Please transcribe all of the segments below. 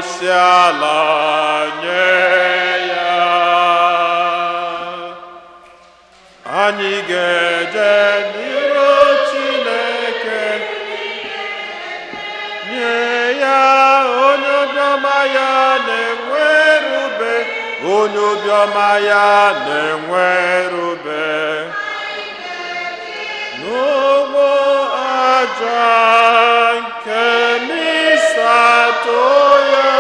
Isi ala nye ya. Anyị ga-eje n'iru Chineke nye ya, onye obiọma ya na-enwerube, onye obiọma ya na-enwerube. N'ụgbọ aja nke misatọ ya,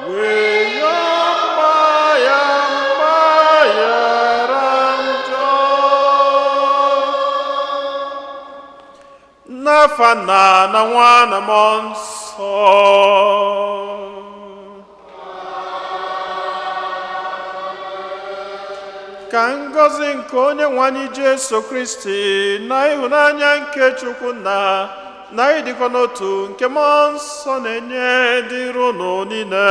wee yọọ mgbaghara, mgbaghara njọ. N'afa Nna na Nwa na Mmụọ Nsọ. Ka ngọzi nke Onye nwe anyị Jesu Kristi na ịhụnanya nke Chukwu Nna na ịdịkọ n'otu nke Mmụọ Nsọ na-enye dịrị unu niile.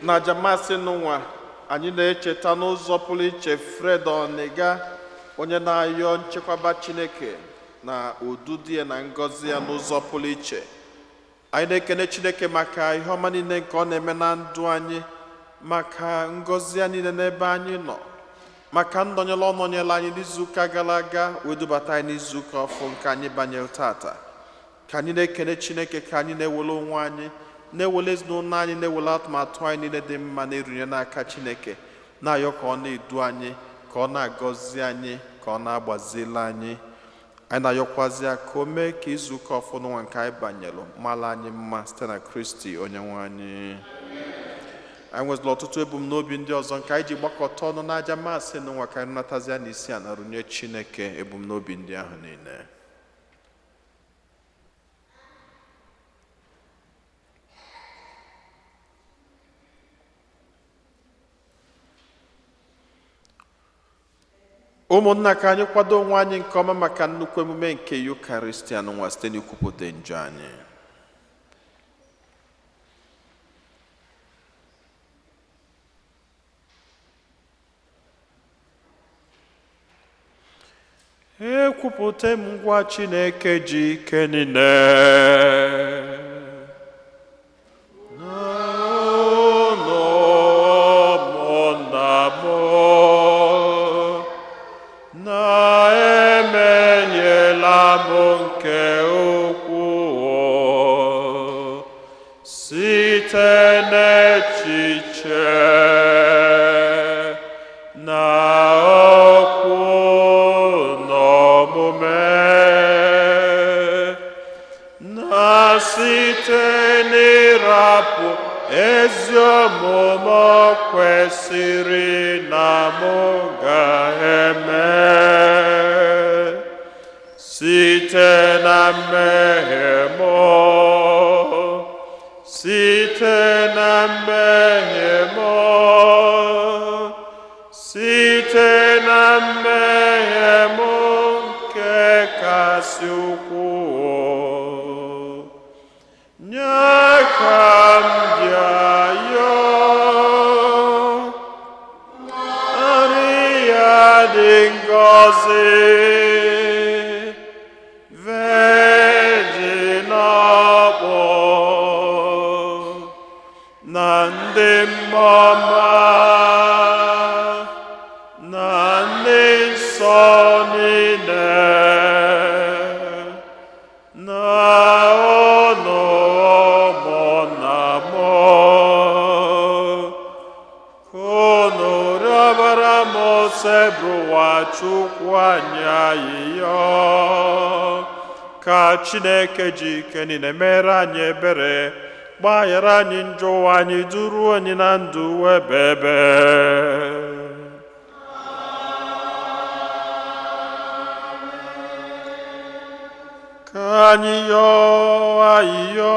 Na aja Mass nụnwa, anyị na-echeta n'ụzọ pụrụ iche Fred Oniga, onye na-ayọ nchekwaba Chineke na odudu ya na ngọzi ya n'ụzọ pụrụ iche. Anyị na-ekene Chineke maka ihe ọma niile nke ọ na-eme na ndụ anyị, maka ngọzi ya niile n'ebe anyị nọ, maka ndọnyere ọ nọnyere anyị n'izuụka gara aga wee dubata anyị n'izuụka ọfụ nke anyị banyere tata. Ka anyị na-ekene Chineke, ka anyị na-ewere onwe anyị, na-ewere ezinụlọ anyị, na-ewere atụmatụ anyị niile dị mma na-erunye n'aka Chineke, na-ayọ ka ọ na-edu anyị, ka ọ na-agọzi anyị, ka ọ na-agbazili anyị. Anyị na-ayọkwazi ya ka o mee ka izuụka ọfụnụnwa nke anyị banyere mara anyị mma, site na Kristi Onye nwe anyị. Anyị nwezila ọtụtụ ebumnobi ndị ọzọ nke anyị ji gbakọta ọnụ n'aja Mass n'ụwa. Ka anyị natazi ya n'isi a na runye Chineke ebumnobi ndị ahụ niile. Ụmụnna, ka anyị kwado onwe anyị nke ọma maka nnukwu emume nke Yukaristia nwa site n'ikwupụta njọ anyị. Ekwupụta m ngwa Chineke ji ike niile na unu, ụmụnna m, na emehiela m nke ukwuu site n'echiche na okwu na omume, na site n'ịrapụ ezi omume kwesịrị na mụ ga-eme, site na mmehie m, site na mmehie m, site na mmehie m nke kasị ukwuu. Nye ka m ji ayọ Maria dị ngọzi, Virgin ọkpọ na ndị mmụọ ọma na ndị nsọ niile, na unu, ụmụnna m, unu rịọbara m Osebụrụwa Chukwu anyị ayịyọ, ka Chineke ji ike niile mere anyị ebere, gbaghara anyị njọ anyị, duru anyị na ndụ ebebe. Ka anyị yọọ ayịyọ.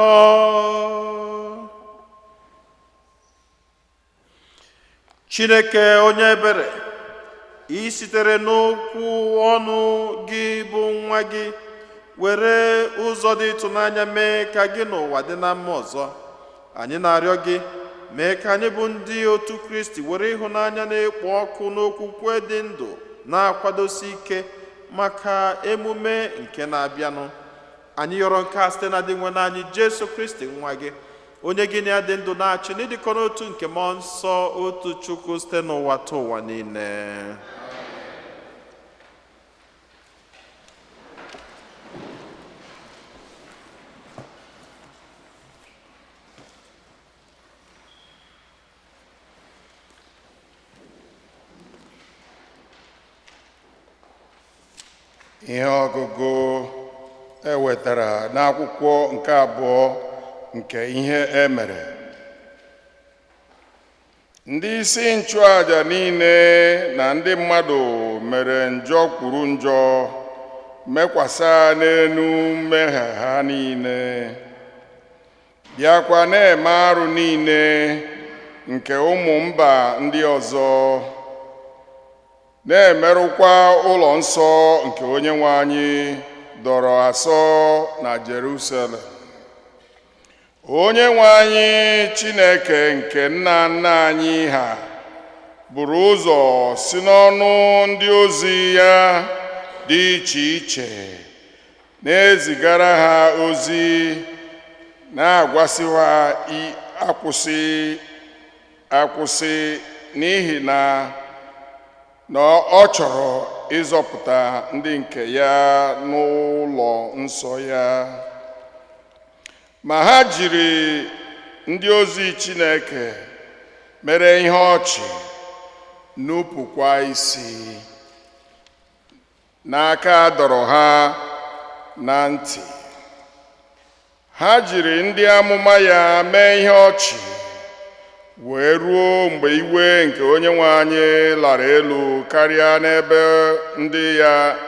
Chineke onye ebere, ị sitere n'okwu ọnụ gị bụ nwa gị were ụzọ dị ịtụnanya mee ka gị n'ụwa dị na mma ọzọ. Anyị na-arịọ gị, mee ka anyị bụ ndị otu Kristi were ịhụnanya na-ekpo ọkụ n'okwukwe dị ndụ. Na-akwadosi ike maka emume nke na-abịanụ. Anyị yọrọ nke a site na Dinwenụ anyị Jesu Kristi nwa gị, onye gị na ya dị ndụ na-achị n'ịdịkọ n'otu nke Mmụọ Nsọ, otu Chukwu, site n'ụwa ta ụwa niile. Ihe ọgụgụ e wetara n'akwụkwọ nke abụọ nke Ihe E Mere. Ndị isi nchụaja niile na ndị mmadụ mere njọ kwuru njọ mekwasa n'elu mmehie ha niile, bịakwa na-eme arụ niile nke ụmụ mba ndị ọzọ, na-emerụkwa ụlọ nsọ nke Onyenwe anyị dọrọ asọ na Jerusalem. Onyenwe anyị Chineke nke nna nna anyị ha buru ụzọ si n'ọnụ ndị ozi ya dị iche iche na-ezigara ha ozi, na-agwasị ha akwụsị akwụsị, n'ihi na ọ chọrọ ịzọpụta ndị nke ya n'ụlọ nsọ ya. Ma ha jiri ndị ozi Chineke mere ihe ọchị, nupụkwa isi n'aka dọrọ ha na ntị. Ha jiri ndị amụma ya mee ihe ọchị, wee ruo mgbe iwe nke Onyenwe anyị lara elu karịa n'ebe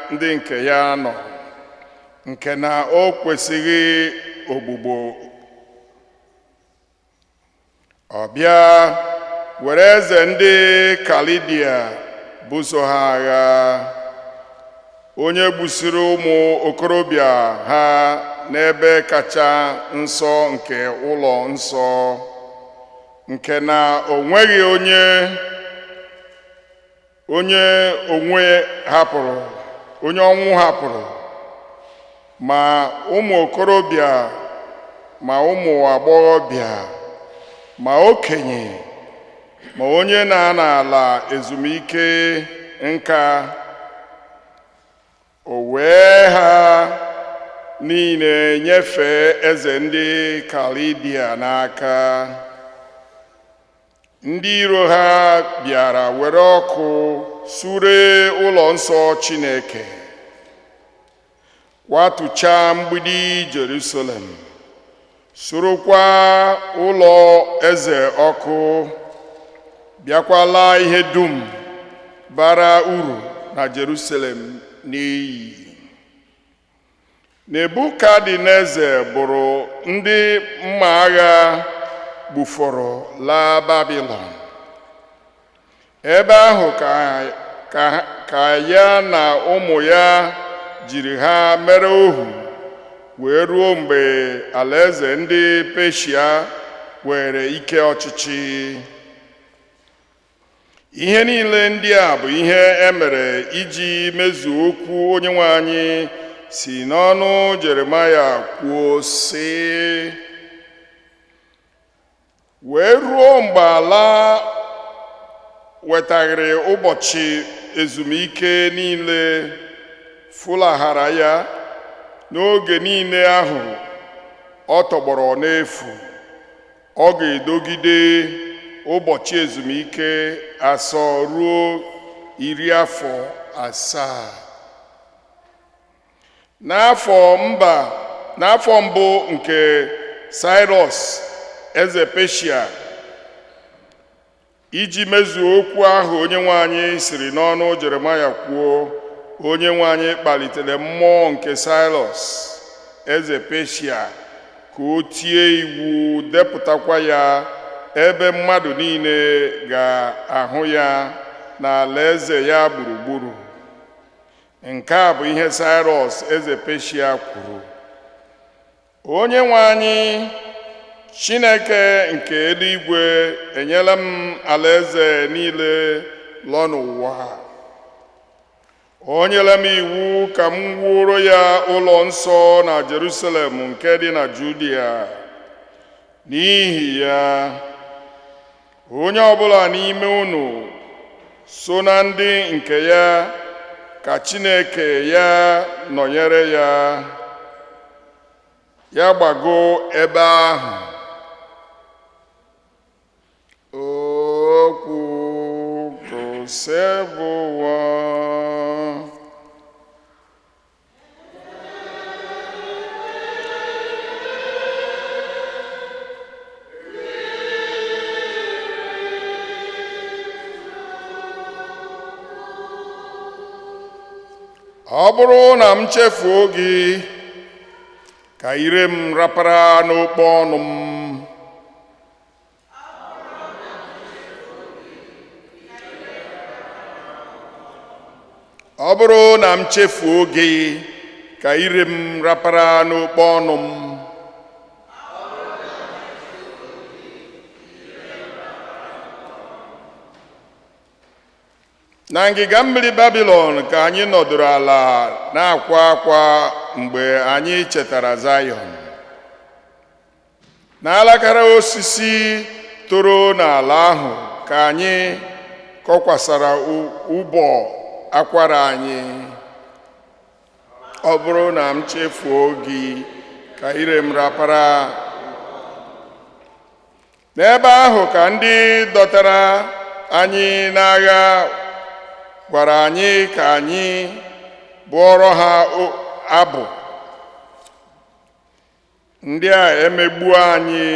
ndị nke ya nọ, nke na o kwesịghị ogbugbo. Ọ bịa were eze ndị Kalidia buso ha agha, onye gbusiri ụmụ okorobịa ha n'ebe kacha nsọ nke ụlọ nsọ, nke na o nweghị onye onwe hapụrụ, onye ọnwụ hapụrụ, ma ụmụ okorobịa ma ụmụ agbọghọbịa, ma okenye ma onye na-ana ala ezumike nka. O wee ha niile nyefee eze ndị Kalidia n'aka. Ndị iro ha bịara were ọkụ suree ụlọ nsọ Chineke, kwatuchaa mgbidi Jerusalem, surukwa ụlọ eze ọkụ, bịakwa laa ihe dum bara uru na Jerusalem n'iyi. Nebukadneza buru ndị mma agha gbufọrọ laa Babilọn. Ebe ahụ ka ya na ụmụ ya jiri ha mere ohu wee ruo mgbe alaeze ndị Peshia were ike ọchịchị. Ihe niile ndị a bụ ihe e mere iji mezuo okwu Onyenwe anyị si n'ọnụ Jeremaya kwuo, sị, wee ruo mgbe ala wetaghịrị ụbọchị ezumike niile fulaghara ya n'oge niile ahụ ọ tọgbọrọ n'efu, ọ ga-edogide ụbọchị ezumike asọ ruo 70 afọ. N'afọ mbụ nke Saịrọs eze Peshia, iji mezuo okwu ahụ Onyenwe anyị siri n'ọnụ Jeremaya kwuo, Onyenwe anyị kpalitere mmụọ nke Saịrọs eze Peshia ka o tie iwu depụtakwa ya ebe mmadụ niile ga-ahụ ya n'alaeze ya gburugburu. Nke a bụ ihe Saịrọs eze Peshia kwuru: Onyenwe anyị Chineke nke eluigwe enyela m alaeze niile lọ n'ụwa. O nyela m iwu ka m wuoro ya ụlọ nsọ na Jerusalem nke dị na Judia. N'ihi ya, onye ọbụla n'ime unu so na ndị nke ya ka Chineke ya nọnyere ya, ya gbago ebe ahụ. Okwu Osebụwa. Ọ bụrụ na m chefuo gị, ka ire m rapara n'okpo ọnụ m. Ọ bụrụ na m chefuo gị, ka ire m rapara n'okpo ọnụ m. Na ngịga mmiri Babilọn ka anyị nọdụrụ ala na-akwa akwa mgbe anyị chetara Zayọn. N'alakara osisi toro n'ala ahụ ka anyị kọkwasara ụbọ akwara anyị. Ọ bụrụ na m chefuo gị, ka ire m rapara. N'ebe ahụ ka ndị dọtara anyị n'agha gwara anyị ka anyị bụọrọ ha abụ. Ndị a emegbuo anyị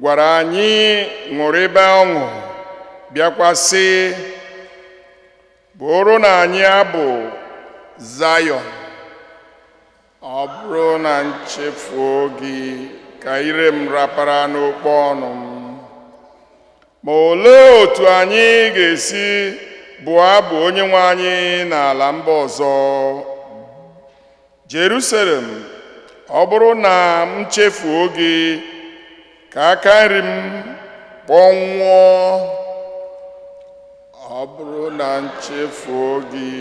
gwara anyị ṅụrịba ọṅụ, bịakwa sị, bụrụ na anyị abụ Zayọn. Ọ bụrụ na m chefuo gị, ka ire m rapara n'okpo ọnụ m. Ma olee otu anyị ga-esi bụọ abụ Onyenwe anyị n'ala mba ọzọ? Jerusalem, ọ bụrụ na m chefuo gị, ka aka nri m kpọnwụọ. Ọ bụrụ na m chefuo gị,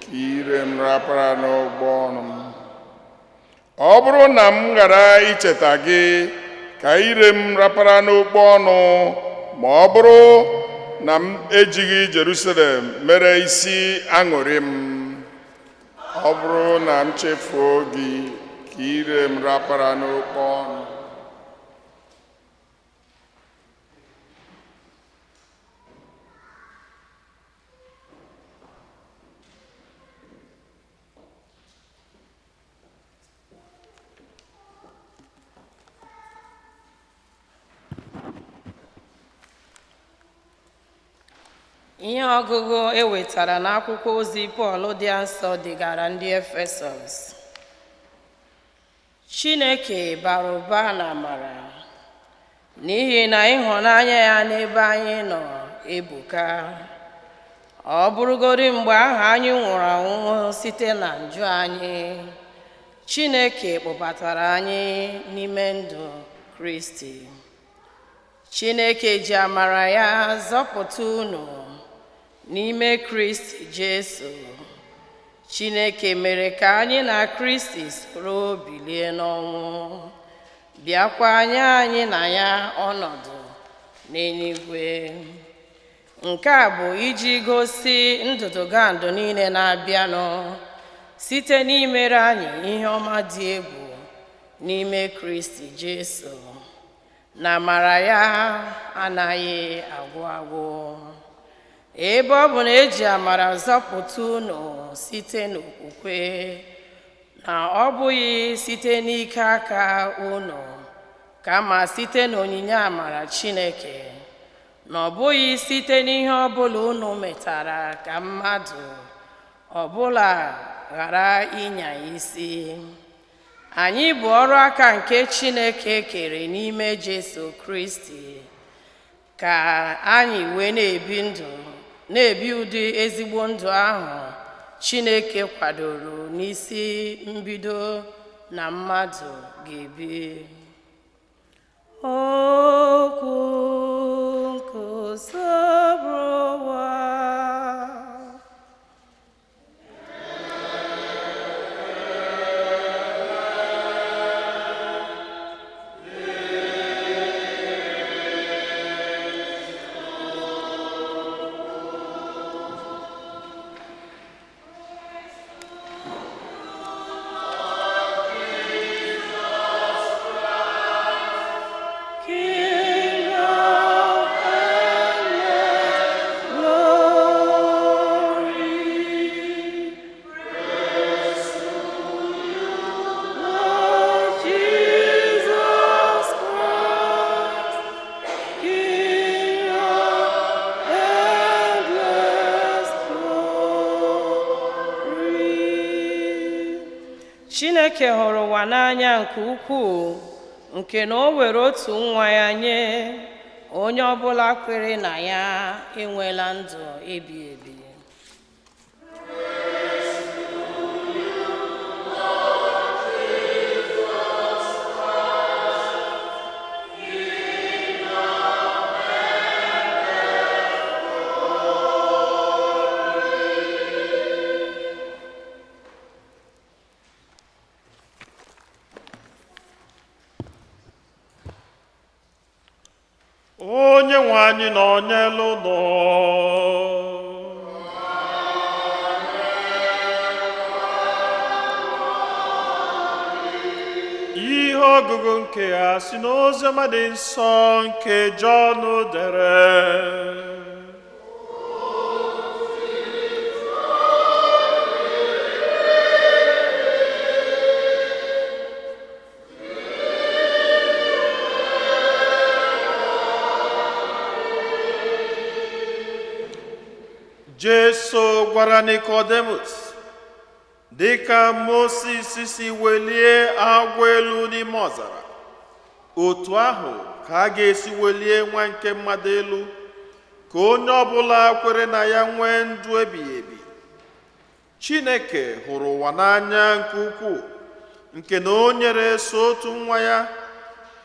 ka ire m rapara n'ụgbọ ọnụ m. Ọ bụrụ na m ghara icheta gị, ka ire m rapara n'okpo ọnụ, ma ọ bụrụ na m ejighị Jerusalem mere isi aṅụrị m. Ọ bụrụ na m chefuo gị, ka ire m rapara n'okpo ọnụ. Ihe ọgụgụ e wetara n'akwụkwọ ozi Pọl dị nsọ degara ndị Efesọs. Chineke bara ụba na amara, n'ihi na ịhụnanya ya n'ebe anyị nọ ebuka. Ọ bụrụgodị mgbe ahụ anyị nwụrụ anwụ site na njọ anyị, Chineke kpọbatara anyị n'ime ndụ Kristi. Chineke ji amara ya zọpụta unu n'ime Kristi Jesu. Chineke mere ka anyị na Kristi soro bilie n'ọnwụ, bịakwa nye anyị na ya ọnọdụ n'eluigwe. Nke a bụ iji gosi ndụdụgandụ niile na-abịanụ site n'imere anyị ihe ọma dị egwu n'ime Kristi Jesu. Na amara ya anaghị agwụ agwụ. Ebe ọ bụ na eji amara zọpụta unu site n'okwukwe, na ọ bụghị site n'ike aka unu, kama site n'onyinye amara Chineke, na ọ bụghị site n'ihe ọbụla unu metara ka mmadụ ọbụla ghara ịnya isi. Anyị bụ ọrụ aka nke Chineke kere n'ime Jesu Kristi, ka anyị wee na-ebi ndụ na-ebi ụdị ezigbo ndụ ahụ Chineke kwadoro n'isi mbido na mmadụ ga-ebi. Okwu nke Osebụrụwa. Chineke hụrụ ụwa n'anya nke ukwuu nke na o were otu nwa ya nye onye ọbụla kwere na ya enwela ndụ ebi ebi. Onye nwe anyị nọ n'elu ụlọ. Ihe ọgụgụ nke a si n'oziọma dị nsọ nke Jọn dere. Jesu gwara Nikodemus, dịka Mosis si welie agwọ elu n'ime ọzara, otu ahụ ka a ga-esi welie nwa nke mmadụ elu, ka onye ọbụla kwere na ya nwee ndụ ebighị ebi. Chineke hụrụ ụwa n'anya nke ukwuu, nke na o nyere so otu nwa ya,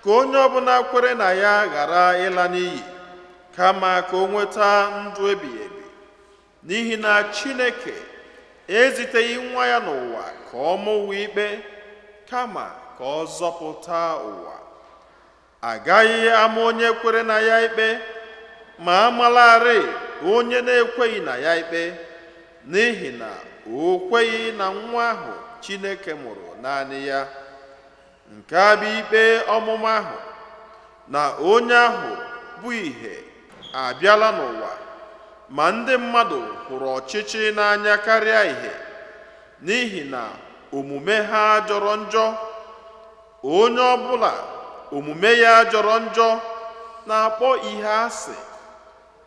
ka onye ọbụla kwere na ya ghara ịla n'iyi, kama ka o nweta ndụ ebighị ebi. N'ihi na Chineke eziteghị nwa ya n'ụwa ka ọ mụwa ikpe, kama ka ọ zọpụta ụwa. Agaghị ama onye kwere na ya ikpe, ma amalarị onye na-ekweghị na ya ikpe, n'ihi na o kweghị na nwa ahụ Chineke mụrụ naanị ya. Nke a bụ ikpe ọmụma ahụ, na onye ahụ bụ ìhè abịala n'ụwa, ma ndị mmadụ hụrụ ọchịchị n'anya karịa ìhè, n'ihi na omume ha jọrọ njọ. Onye ọbụla omume ya jọrọ njọ na-akpọ ihe asị,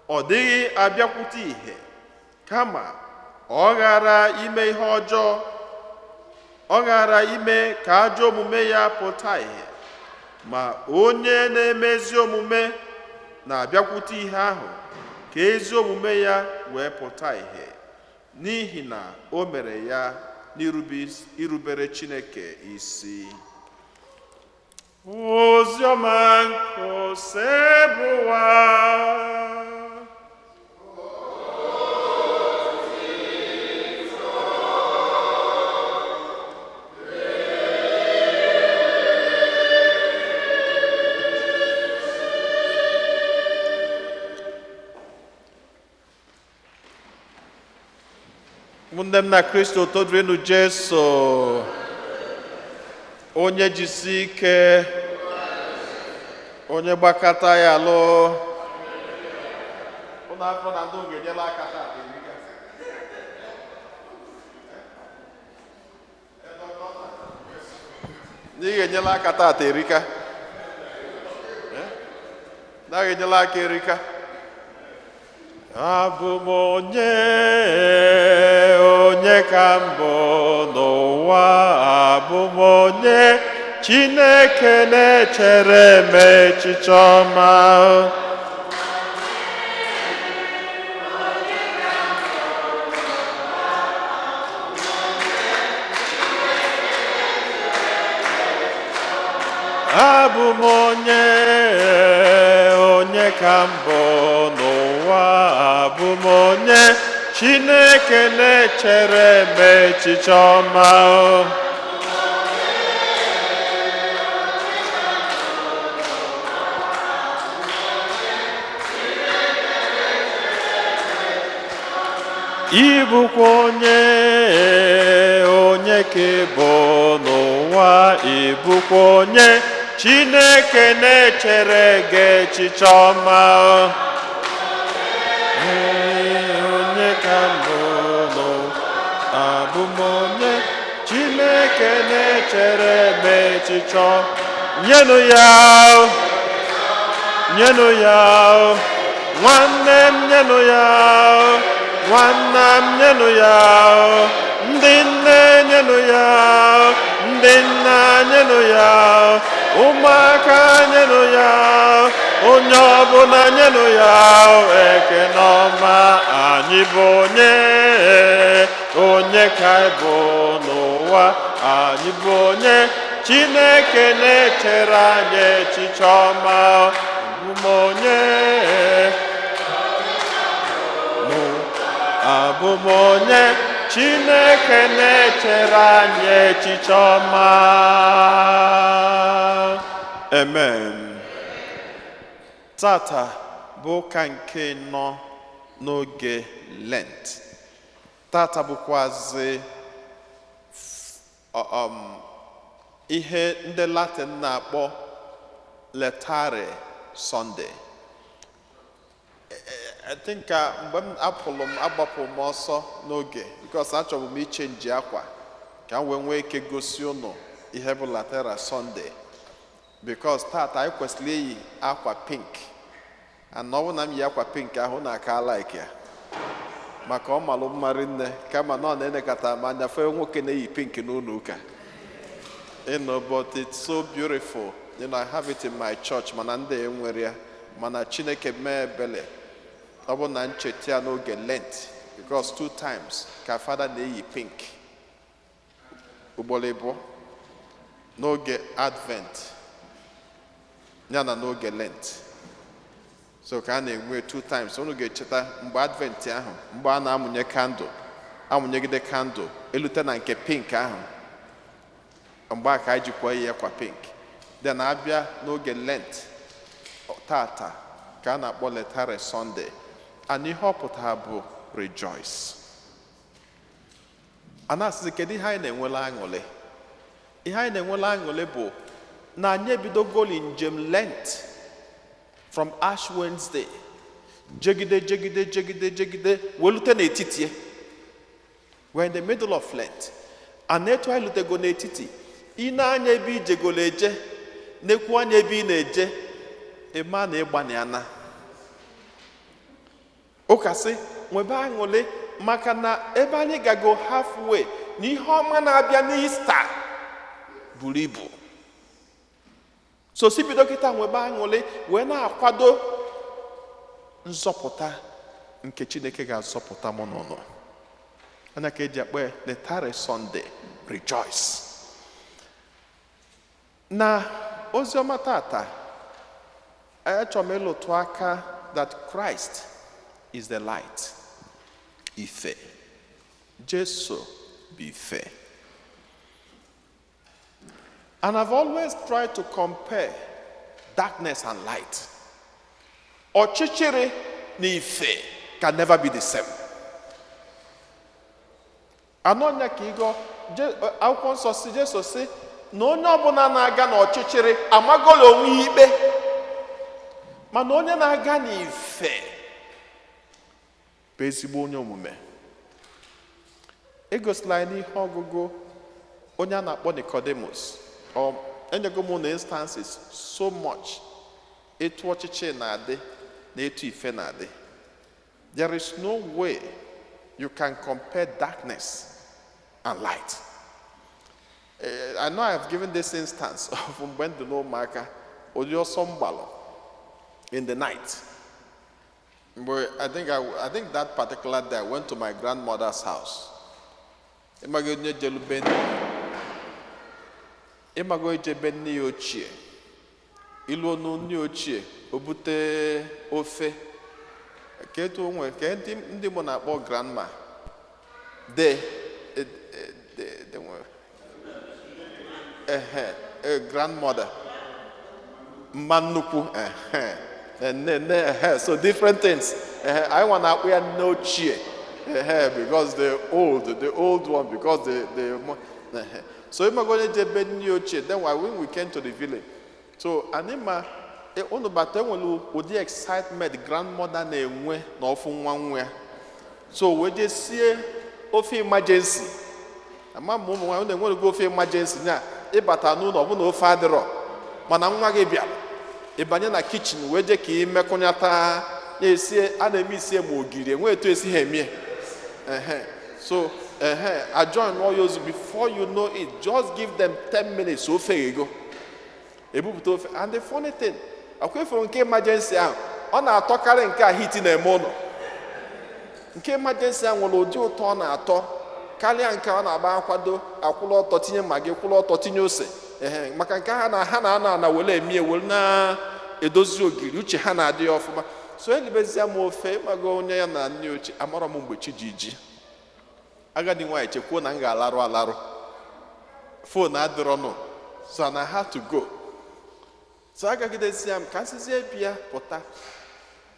ọ dịghị abịakwute ìhè, kama ọ ghara ime ihe ọjọọ, ọ ghara ime ka ajọ omume ya pụta ìhè. Ma onye na-eme ezi omume na-abịakwute ihe ahụ ka ezi omume ya wee pụta ìhè, n'ihi na o mere ya n'irubere Chineke isi. Oziọma nke Osebụwa. Ụmụnne m na Kristo, todurinu Jesu. Onye jisi ike, onye gbakọta ya alụ. Ụnụ afọ na ndị ga-enyela aka taa erika. Ndị ga-enyela aka taata erika. Ndị ga-enyela aka erika. Abụ m onye, onye ka mbụ n'ụwa, abụ m onye Chineke na-echere m echiche ọma. Abụ m onye, onye ka mbụ n'ụwa, abụ m onye Chineke na-echere m echiche ọma. Ịbụkwa onye, onye ka ị bụ n'ụwa, ịbụkwa onye Chineke na-echere gị echiche ọma. Ee, onye ka mbụ n'ụwa, abụ m onye Chineke na-echere m echiche ọma. Nyenụ ya, nyenụ ya, nwanne m, nyenụ ya, nwanna m, nyenụ ya, ndị nne, nyenụ ya, ndị Ndị nna, nyenụ ya. Ụmụaka, nyenụ ya. Onye ọbụla, nyenụ ya ekene ọma. Anyị bụ onye? Onye ka anyị bụ n'ụwa? Anyị bụ onye? Chineke na-echere anyị echiche ọma. Abụ m onye? Abụ m onye? Chineke na-echere anyị echiche ọma. Amen. Tata bụ ụka nke nọ n'oge Lent. Tata bụkwazi ihe ndị Latin na-akpọ Laetare Sunday. I think ka mgbe m apụlụ m agbapụ m ọsọ n'oge because achọrọ m ichange akwa ka m wee nwee ike gosi ụnụ ihe bụ Laetare Sunday, because tata anyị kwesịrị iyi akwa pink, and ọ bụrụ na m yi akwa pink ahụ na aka like ya maka ọ malụ mma rinne, kama na ọ na-enekọta m anya fee nwoke na-eyi pink n'ụlọ ụka. But it's so beautiful. I have it in my church, mana ndị enwere ya. Mana Chineke mee ebele, ọ bụ na ncheta ya n'oge Lent, because two times ka fada na-eyi pink, ugboro ịbụọ n'oge Advent ya na n'oge Lent. So ka a na-enwe two times. Unu ga-echeta mgbe Advent ahụ, mgbe a na-amụnye candle, amụnyegide candle elute na nke pink ahụ, mgbe a ka anyị jikwa iyi akwa pink. Then abịa n'oge Lent, tata ka a na-akpọ Laetare Sunday, and ihe ọ pụtara bụ rejoice. A na-asịzi, kedu ihe anyị na-enwela aṅụrị? Ihe anyị na-enwela aṅụrị bụ na anyị ebidogoli njem Lent from Ash Wednesday, jegide, jegide, jegide, jegide, welute n'etiti ya. We're in the middle of Lent, and etu anyị lutego n'etiti, ị na-anya ebe ijegolo eje, nekwu anya ebe ị na-eje, ịma na ịgbani ana. Ụka sị nwebe aṅụrị maka na ebe anyị gago halfway na ihe ọma na-abịa n'Ista buru ibu. So si bido kịta nwebe aṅụrị wee na-akwado nzọpụta nke Chineke ga-azọpụta mụ n'ụlọ anya, ka eji akpọ ya Laetare Sunday, rejoice. Na oziọma tata, achọrọ m ịlụtụ aka that Christ is the light, ife. Jesu bụ ife. And I've always tried to compare darkness and light. Ọchịchịrị na ife can never be the same. Anọnya ka ịgọ akwụkwọ nsọ si, Jesu si na onye ọbụla na-aga n'ọchịchịrị amagola onwe ya ikpe, mana onye na-aga n'ife bụ ezigbo onye omume. Egosila anyị n'ihe ọgụgụ onye a na-akpọ Nicodemus. Enyego m na instances so much etu ọchịchị na-adị na etu ife na-adị. There is no way you can compare darkness and light. I know I've given this instance of mgbe m dị n'ụmụaka, ụdị ọsọ mgbalụ in the night. Mgbe I think that particular day I went to my grandmother's house. Ịmago onye jelu be nne, ịmago ije be nne ya ochie, ilu ọnụ nne ya ochie, o bute ofe ka etu o nwere ka ndị Igbo na-akpọ grandma de de nwere ehe grandmother, mma nnukwu, ehe, nne nne, ehe. So different things, ehe. Anyị nwa na-akpọ ya nne ochie, ehe, because the old one, because the ehe. So ịmago onye je be nne ochie. Then when we came to the village, so anyị ma unu bata, enwere ụdị excitement grandmother na-enwe na ọfụ nwa nwa ya. So wee jee sie ofe emergency. Ama m ụmụ nwaanyị unu enwerego ofe emergency nya, ịbata n'ụlọ ọ bụ na ofe adịrọ, mana nwa gị bịara, ịbanye na kitchen wee jee ka ị mekọnyata na-esie a na-eme isie ma ogiri enwe etu esi ha emie, ehe. So Ehe, ajoin ya ozu. Before you know it, just give them 10 minutes, ofe ego ebupụta ofe. And the funny thing, akwa ifuru nke emergency ahụ, ọ na-atọkarị nke a heat na-eme ụlọ. Nke emergency ahụ nwere ụdị ụtọ ọ na-atọ karịa nke ọ na-agba akwado akwụla ọtọ tinye Maggi, kwụla ọtọ tinye ose. Ehe, maka nke ha na ha na-ana ana were emie were na-edozi ogiri, uche ha na-adị ya ọfụma. So elibezie m ofe, ịmago onye ya na nne ochie amarọ m mgbe chi ji ji. Agadi nwaanyị chekwuo na m ga-alarụ alarụ, phone adịrọnụ, so na had to go. So agagidezie m ka m sizie bịa pụta.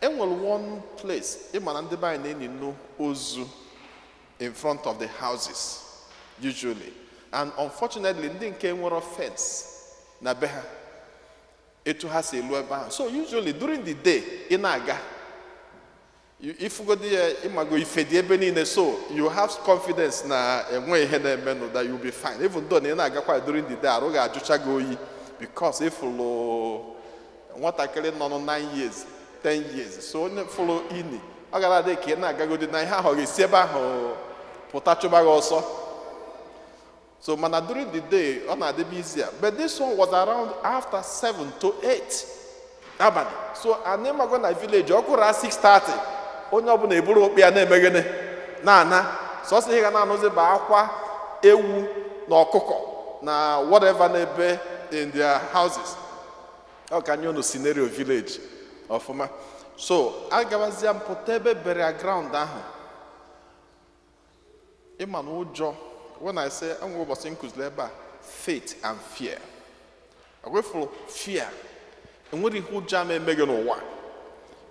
Enwere one place, ịma na ndị be anyị na-eni nnu ozu in front of the houses usually, and unfortunately ndị nke nwere fence na be ha, etu ha si elu ebe ahụ. So usually during the day ị na-aga, ifugodi ya, ịmago ife dị ebe niile, so you have confidence na enwe ihe na-emenụ, that you'll be fine, even though na ị na-agakwa during the day, arụ ga-ajụcha gị oyi, because ịfụlụ nwatakịrị nọ nụ 9 years, 10 years. So onye fụrụ ini, ọ gara adị ka ị na-agagodi na ihe ahụ ga-esi ebe ahụ pụta chụba gị ọsọ. So mana during the day ọ na-adịbe easier, but this one was around after 7 to 8 abalị. So anyị mago na village, ọ kụrụ 6:30, onye ọbụla eburu okpu ya na-eme gịnị? Na-ana. Sọsọ ihe ga na-anụzi bụ akwa ewu na ọkụkọ na whatever na-ebe in their houses. Ọ ka nye unu scenario village ọfụma. So agabazie m pụta ebe burial ground ahụ. Ịma na ụjọ, when I say enwe ụbọchị nkụziri ebe a, faith and fear, agwefụrụ fear, enwere ihe ụjọ ama eme gị n'ụwa,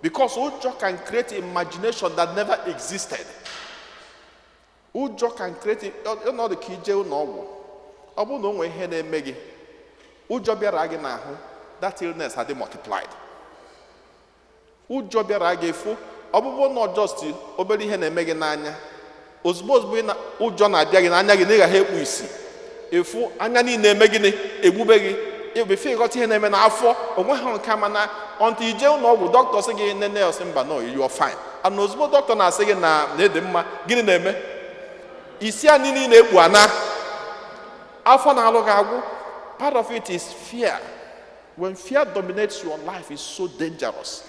because ụjọ can create imagination that never existed. Ụjọ can create ọnọdụ ka ije ụlọ ọgwụ, ọ bụrụ na o nwee ihe na-eme gị, ụjọ bịara gị n'ahụ, that illness had multiplied. Ụjọ bịara gị efu ọbụbụ na just obere ihe na-eme gị n'anya, ozugbo ozugbo ụjọ na-abịa gị n'anya gị na ị gaghị ekpu isi efu, anya niile eme gịnị? Egbube gị ebefe. Ịghọta ihe na-eme n'afọ onwe ha nke mana until ije ụlọ ọgwụ, dọkịta sị gị nene, ọsị mba, no, you are fine. And ozugbo dọkịta na-asị gị na ịdị mma, gịnị na-eme? Isi anyị niile ekpu ana, afọ na-alụ gị agwụ. Part of it is fear. When fear dominates your life, is so dangerous.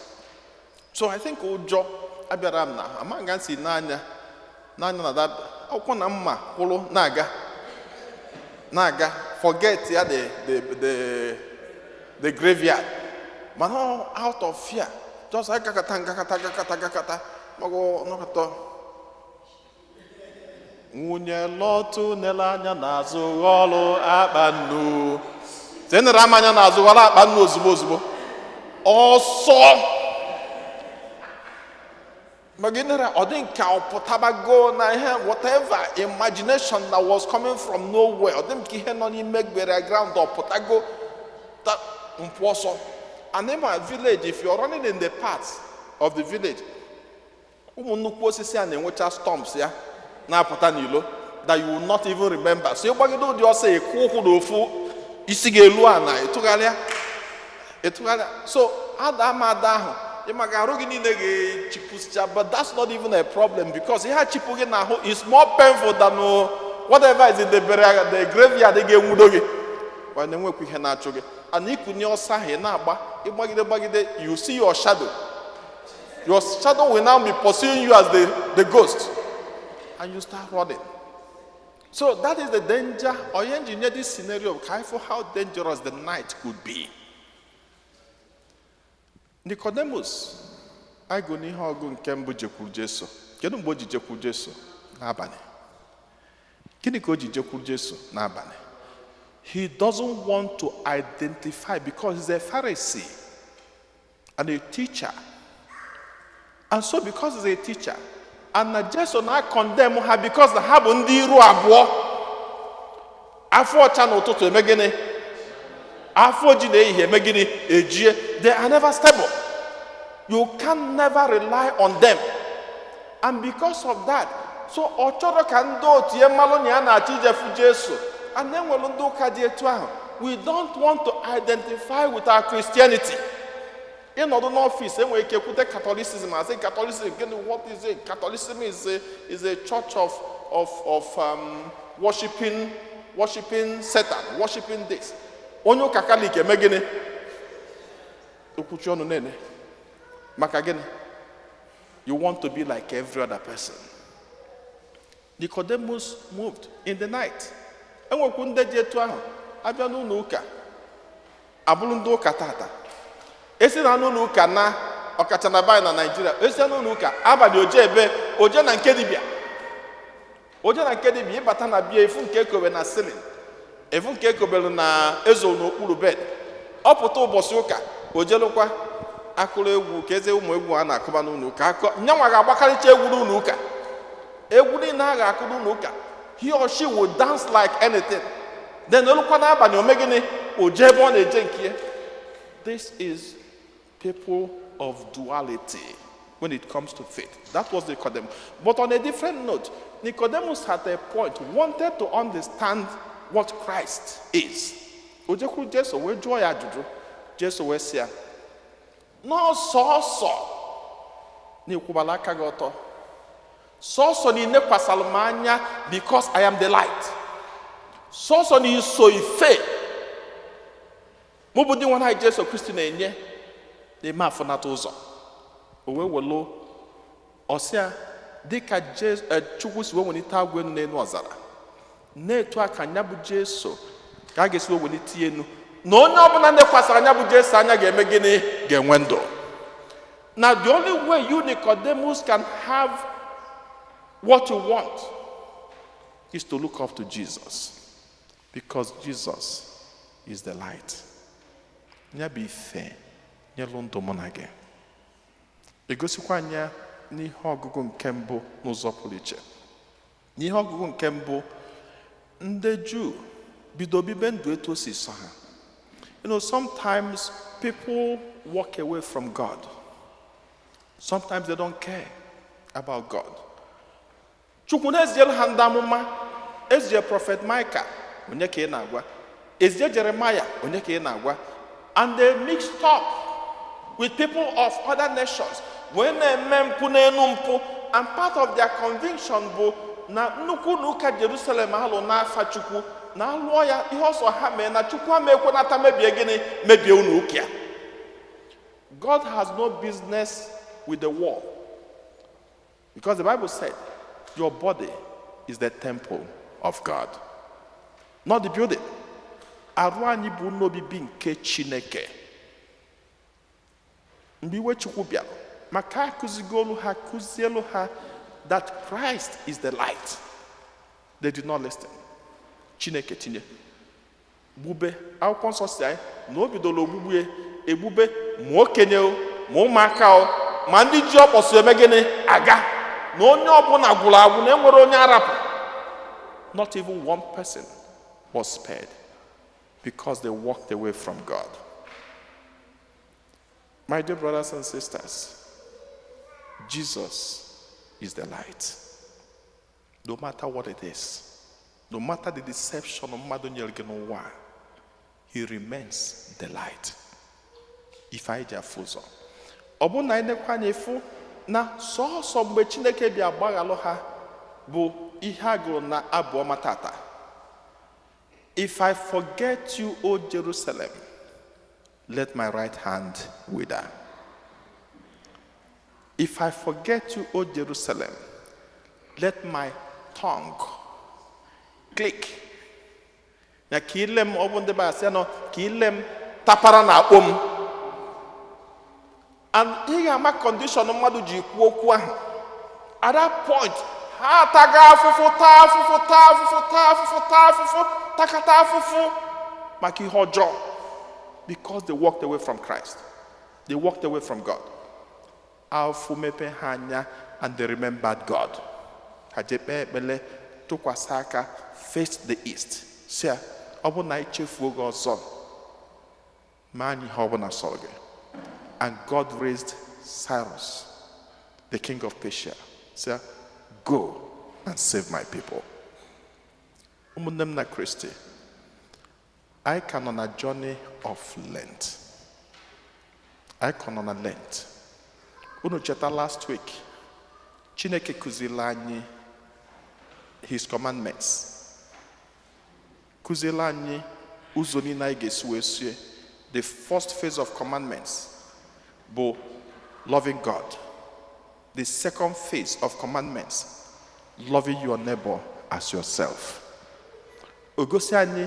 So I think ụjọ abịara m na ama nga si n'anya n'anya na that akwụkwọ na mma kwụrụ na-aga na-aga, forget ya the graveyard, mana ọ out of fear, just agakata ngakata gakata gakata mago nọkọta. Nwunye Lọtụ nele anya n'azụ, ghọlụ akpa nnu. Tenere m anya n'azụ, ghọrọ akpa nnu. Ozugbo ozugbo ọsọ magidere, ọ dị nke ọ pụtabago na ihe whatever imagination that was coming from nowhere, ọ dị m ka ihe nọ n'ime burial ground ọ pụtago mpụ ọsọ. And in my village, if you're running in the parts of the village, ụmụ nnukwu osisi a na-enwecha stumps ya na-apụta n'ilo that you will not even remember. So ịgbagide ụdị ọsọ, ịkụ ụkwụ n'ofu isi ga-elu ana, ịtụgharịa ịtụgharịa. So ada ama ada ahụ, ịmaka arụ gị niile ga-echipụsịcha, but that's not even a problem, because ihe a chipụ gị n'ahụ is more painful than whatever is in the burial, the graveyard ga-enwudo gị. Mana enwekwa ihe na-achụ gị and ikunye ọsọ ahụ ị na-agba, ịgbagide gbagide, you see your shadow. Your shadow will now be pursuing you as the ghost, and you start running. So that is the danger. Onye engineer this scenario ka for how dangerous the night could be. Nicodemus anyị gụ n'ihe ọgụ nke mbụ jekwuru Jesu. Kedu mgbe o ji jekwuru Jesu? N'abalị. Gịnị ka o ji jekwuru Jesu n'abalị? He doesn't want to identify because he's a Pharisee and a teacher. And so because he's a teacher, and na Jesu na condemn ha because na ha bụ ndị iru abụọ. Afọ ọcha n'ụtụtụ, eme gịnị? Afọ ji na ehihie, eme gịnị? Ejie. They are never stable. You can never rely on them. And because of that, so ọ chọrọ ka ndị otu ya mmalụ na ya na-achọ ijefu Jesu. And enwere ndị ụka dị etu ahụ. We don't want to identify with our Christianity. Ịnọdụ n'ọfịs, enwere ike kwute Catholicism, asị, "Catholicism gịnị? What is it?" Catholicism is a church of worshiping Satan, worshiping this. Onye ụka Katọlik eme gịnị? Okwuchi ọnụ na-ene. Maka gịnị? You want to be like every other person. Nicodemus moved in the night. Enwekwu ndị dị etu ahụ abịa n'ụlọ ụka, abụrụ ndị ụka tata, esi na n'ụlọ ụka na ọkacha na baanyị na Naijiria, esi na n'ụlọ ụka abalị, oje ebe oje na nke dibịa, oje na nke dibịa. Ịbata na bịa, efu nke ekobe na ceiling, efu nke ekobere na ezo n'okpuru bed. Ọ pụta ụbọchị ụka, ojelụkwa akụrụ egwu ka eze ụmụ egwu a na-akụba n'ụlọ ụka. Akọ nyanwa ga-agbakarịcha egwu n'ụlọ ụka, egwu niile a ga-akụ n'ụlọ ụka, he or she will dance like anything. Then olukwa n'abalị, ome gịnị? Oje ebe ọ na-eje nke ya. This is people of duality when it comes to faith. That was Nicodemus. But on a different note, Nicodemus at a point wanted to understand what Christ is. O jekwuru Jesu wee jụọ ya ajụjụ. Jesu wee sị ya, n'ọsọsọ na ịkwụbala aka gị ọtọ, sọsọ na inekwasara m anya because I am the light, sọsọ na iso ife mụ bụ dị nwa anyị Jesu Kristi na-enye na-eme afụnata ụzọ. O wee welu ọsịa dịka Chukwu si wee welite agwọ enu n'elu ọzara, na-etu aka nya bụ Jesu ka a ga-esi wee welite ya enu, na onye ọbụla nekwasara anya bụ Jesu anya ga-eme gịnị? Ga-enwe ndụ. Now, the only way you, Nicodemus, can have what you want is to look up to Jesus, because Jesus is the light. Ya bụ ife nyelụ ndụ mụ na gị. Egosikwa anya n'ihe ọgụgụ nke mbụ n'ụzọ pụrụ iche. N'ihe ọgụgụ nke mbụ, ndị Juu bido bibe ndụ etu o si sọ ha. Sometimes people walk away from God. Sometimes they don't care about God. Chukwu na-ezielu ha ndị amụma, ezie Prophet Micah, onye ka ị na-agwa? Ezie Jeremiah, onye ka ị na-agwa? And they mixed up with people of other nations wee na-eme mpụ n'elu mpụ. And part of their conviction bụ na nnukwu ụlọ ụka Jerusalem alụ n'afa Chukwu na alụọ ya, ihe ọsọ ha mee na Chukwu ama ekwenata mebie gịnị? Mebie ụlọ ụka ya. God has no business with the wall, because the Bible said your body is the temple of God, not the building. Arụ anyị bụ ụlọ obibi nke Chineke. Mgbe iwe Chukwu bịara maka akụzigolu ha, kụzielu ha that Christ is the light, they did not listen. Chineke tinye gbube. Akwụkwọ nsọ si anyị na o bidoro ogbugbu ya egbube, ma okenye o, ma ụmụaka o, ma ndị ji ọkpọsọ eme gịnị aga, na onye ọbụla gwụrụ agwụ, na enwere onye arapụ. Not even one person was spared, because they walked away from God. My dear brothers and sisters, Jesus is the light. No matter what it is, no matter the deception mmadụ nyere gị n'ụwa a, he remains the light. Ife anyị ji afụ ụzọ, ọ bụrụ na anyị nekwa anya efu na sọọsọ mgbe Chineke bịa gbaghalụ ha bụ ihe a gụrụ na abụ ọma tata: "If I forget you, O Jerusalem, let my right hand wither. If I forget you, O Jerusalem, let my tongue click." Ya ka ile m, ọ bụ ndị be asị nọ ka ile m tapara na akpọ m. And ị ga-ama condition mmadụ ji kwuo okwu ahụ at that point. Ha ataga afụfụ, taa afụfụ, taa afụfụ, taa afụfụ, taa afụfụ, takata afụfụ maka ihe ọjọọ, because they walked away from Christ, they walked away from God. Afụ mepe ha anya and they remembered God. Ha jee kpee ekpele, tụkwasị aka, face the east, si ya, ọ bụ na echefuo gị ọzọ, ma anyị ihe ọbụla sọrọ gị. And God raised Cyrus, the king of Persia, say, "Go and save my people." Ụmụnne m na Kristi, anyị ka nọ na journey of Lent. Anyị kọ nọ na Lent. Unu cheta last week, Chineke kụziri anyị his commandments, kụziela anyị ụzọ niile anyị ga-esi wee sie. The first phase of commandments bụ loving God. The second phase of commandments, loving your neighbor as yourself. O gosi anyị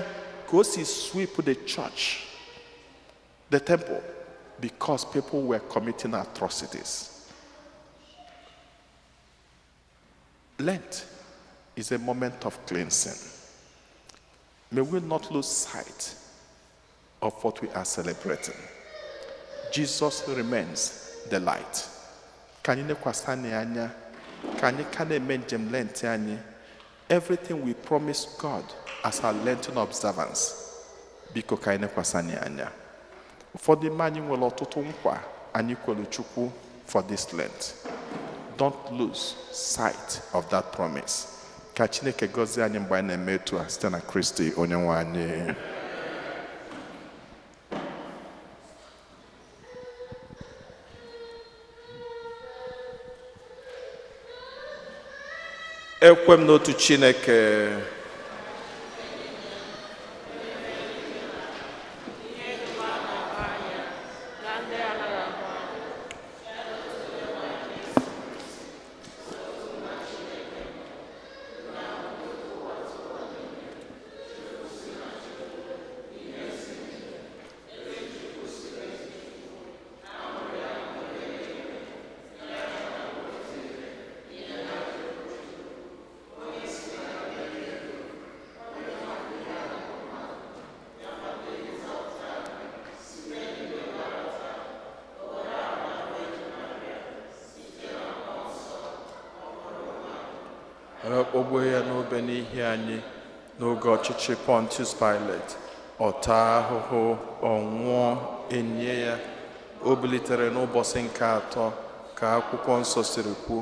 ka o si sweep the church, the temple, because people were committing atrocities. Lent is a moment of cleansing. May we not lose sight of what we are celebrating. Jesus remains the light. Ka anyị nekwasị anyị anya, ka anyị ka na-eme njem Lent anyị, everything we promise God as our Lenten observance, biko ka anyị nekwasị anyị anya. Ụfọdụ ime anyị nwere ọtụtụ nkwa anyị kwere Chukwu for this Lent. Don't lose sight of that promise. Ka Chineke gọzie anyị mgbe anyị na-eme etu a site na Kristi onye nwe anyị. Ekwe m n'otu Chineke, kpọgbuo ya n'obe n'ihi anyị n'oge ọchịchị Pontius Pilate. Ọ taa ahụhụ, ọ nwụọ, enye ya. O bilitere n'ụbọchị nke atọ ka akwụkwọ nsọ siri kwu.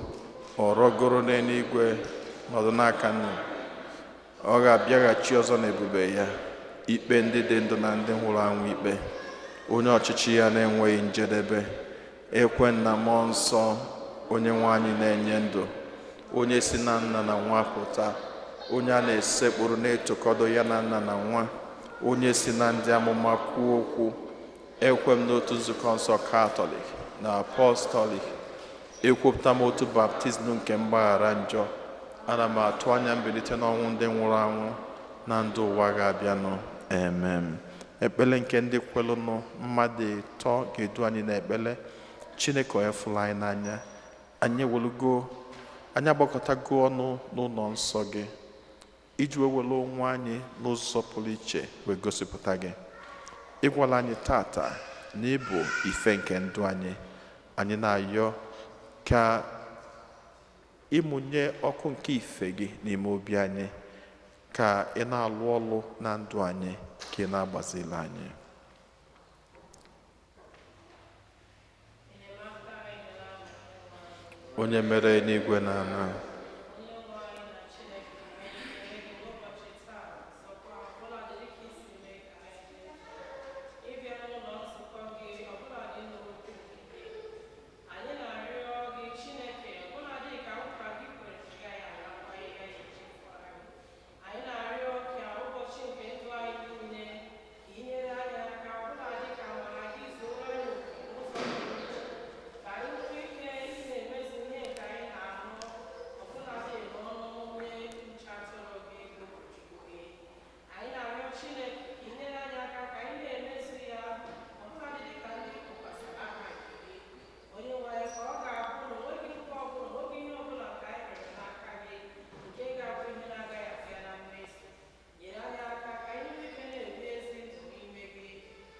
Ọ rọgoro n'eluigwe, nọdụ n'aka nna. Ọ ga-abịaghachi ọzọ n'ebube ya ikpe ndị dị ndụ na ndị nwụrụ anwụ ikpe, onye ọchịchị ya na-enweghị njedebe. Ekwe na mmụọ nsọ, onye nwe anyị na-enye ndụ, onye si na nna na nwa pụta, onye a na-esekpụrụ na-etokọdo ya na nna na nwa, onye si na ndị amụma kwuo okwu. Ekwe m n'otu nzukọ nsọ Katọlik na Apọstọlik. Ekwupụta m otu baptizim nke mgbaghara njọ. Ana m atụ anya mbilite n'ọnwụ ndị nwụrụ anwụ na ndụ ụwa ga-abịanụ. Amen. Ekpele nke ndị kwelụnụ, mmadụ ịtọ ga-edu anyị n'ekpele. Chineke onye fụrụ anyị n'anya, anyị ewelugo, anyị agbakọtago ọnụ n'ụlọ nsọ gị iji wee were onwe anyị n'ụzọ pụrụ iche wee gosipụta gị. Ịgwala anyị tata na ịbụ ife nke ndụ anyị. Anyị na-ayọ ka ịmụnye ọkụ nke ife gị n'ime obi anyị, ka ị na-alụ ọlụ na ndụ anyị, ka ị na-agbazili anyị. Onye mere eluigwe na ala, Anyị na-arịọ gị, Chineke, ọbụladị ka nkwa gị kwere gaghị alakwa, ị gaghị echefu anyị. Anyị na-arịọ ka ụbọchị nke ndụ anyị niile ka ị nyere anyị aka, ọbụladị ka amara gị zuoro anyị oke n'ụzọ pụrụ iche, ka anyị nwee ike ị na-emezu ihe nke anyị na-anụ, ọbụladị n'ọnụ onye nche atụrụ gị bụ ụkọchukwu gị. Anyị na-arịọ Chineke ka ị nyere anyị aka ka anyị na-emezu ya, ọbụladị dịka ndị tụkwasịrị aha nke gị, onye nwe anyị, ka ọ ga-abụ na onweghị nkwa ọbụla, onweghị ihe ọbụla nke anyị rịọrọ n'aka gị nke ga-abụ ihe na-agaghị abịa na mmezu. Nyere anyị aka ka anyị nwee ike na-ebi ezi ndụ n'ime gị,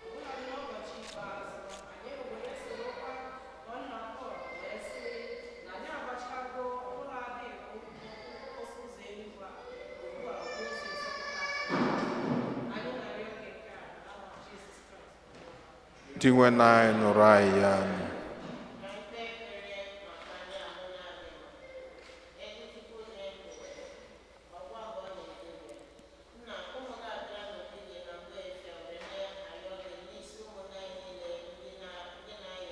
ọbụladị n'ụbọchị ikpeazụ, anyị were sorokwa nwanna Pọl wee sị na anyị agbachago ọbụladị ọsọ ụzọ eluigwe a, ugbu a bụ ụzọ nzọpụta anyị. Na-arịọ gị nke a n'aha Jizọs Kraịst. Dị nwe anyị, nụrụ anyị ya anyị. Ka ikpe ekpere maka ndị ahụ na-adịghị. Ezi Chukwu na-ebube, ọgwa abụọ na-edebe. Nna, ụmụ gị abịala n'obi gị na mgbe efe were na-arịọ gị n'isi ụmụnne anyị niile ndị na-arịa.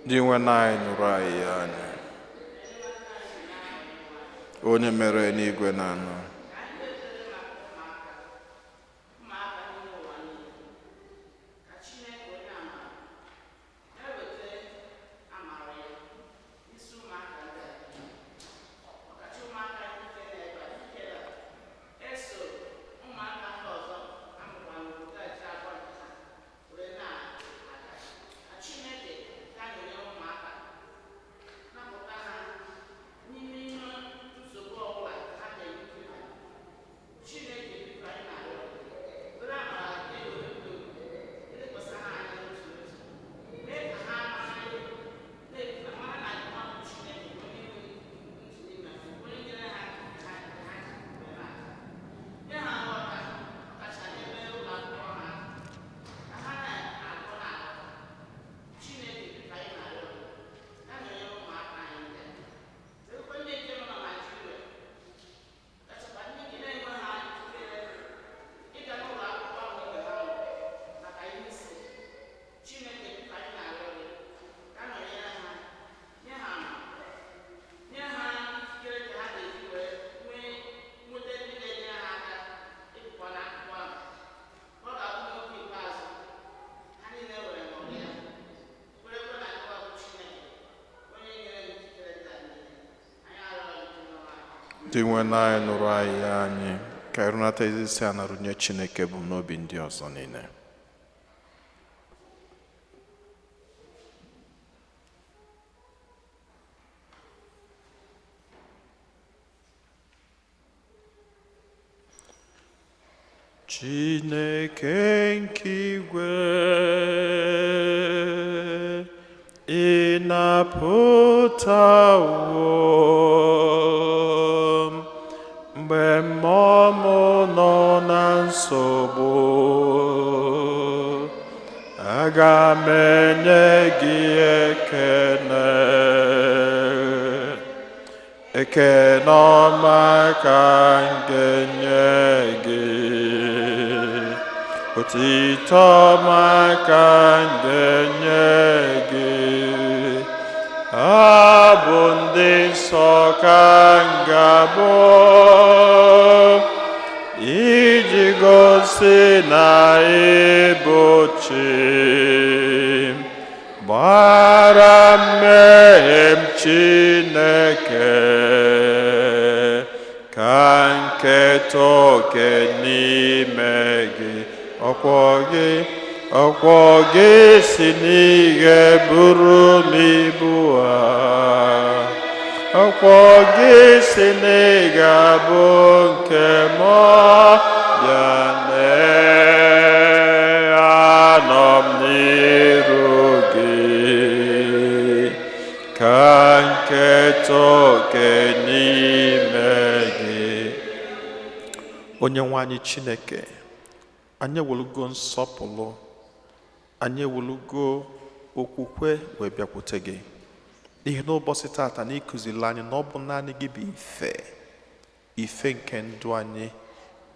Dị nwe anyị, nụrụ anyị anya. Onye mere n'igwe na anọ. Dị nwe anyị, nụrụ anyị anyị ka ịrụnata ezi isi a na-arụnye Chineke bụ n'obi ndị ọzọ niile. Chineke nke igwe, ị na-apụtawo m mgbe mmụọ m nọ na nsogbu. Aga m enye gị ekele, ekele ọma ka m ga-enye gị, otito ọma ka m ga-enye gị, abụ ndị nsọ ka m ga-abụ iji gosi na ịbụ chi m. Gbara mmehie m, Chineke, ka nketa oke n'ime gị. Ọkwọ gị, ọkwọ gị si n'ihe buru m ibu a, ọkwọ gị si na ị ga-abụ nke m. Bịa lee, anọ m n'iru gị ka nketa oke n'ime gị. Onye nwe anyị Chineke, anyị ewulugo nsọpụrụ, anyị ewulugo okwukwe wee bịakwute gị, n'ihi na ụbọchị tata na ịkụziri anyị na ọ bụ naanị gị bụ ife, ife nke ndụ anyị,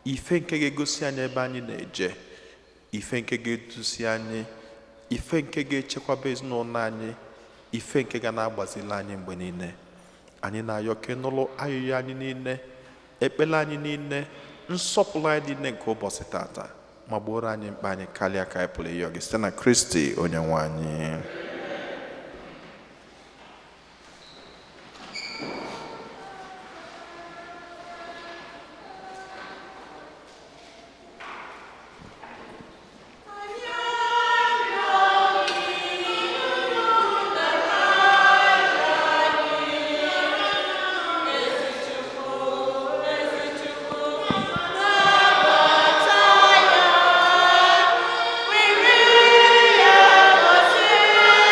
ife nke ga-egosi anyị ebe anyị na-eje, ife nke ga-eduzi anyị, ife nke ga-echekwaba ezinụlọ anyị, ife nke ga na-agbazili anyị mgbe niile. Anyị na-ayọ ka ị nụrụ ayụyọ anyị niile, ekpere anyị niile, nsọpụrụ anyị niile nke ụbọchị tata, ma gboro anyị mkpa anyị karịa ka anyị pụrụ ịyọ gị, site na Kristi onye nwe anyị. Were ya gosi.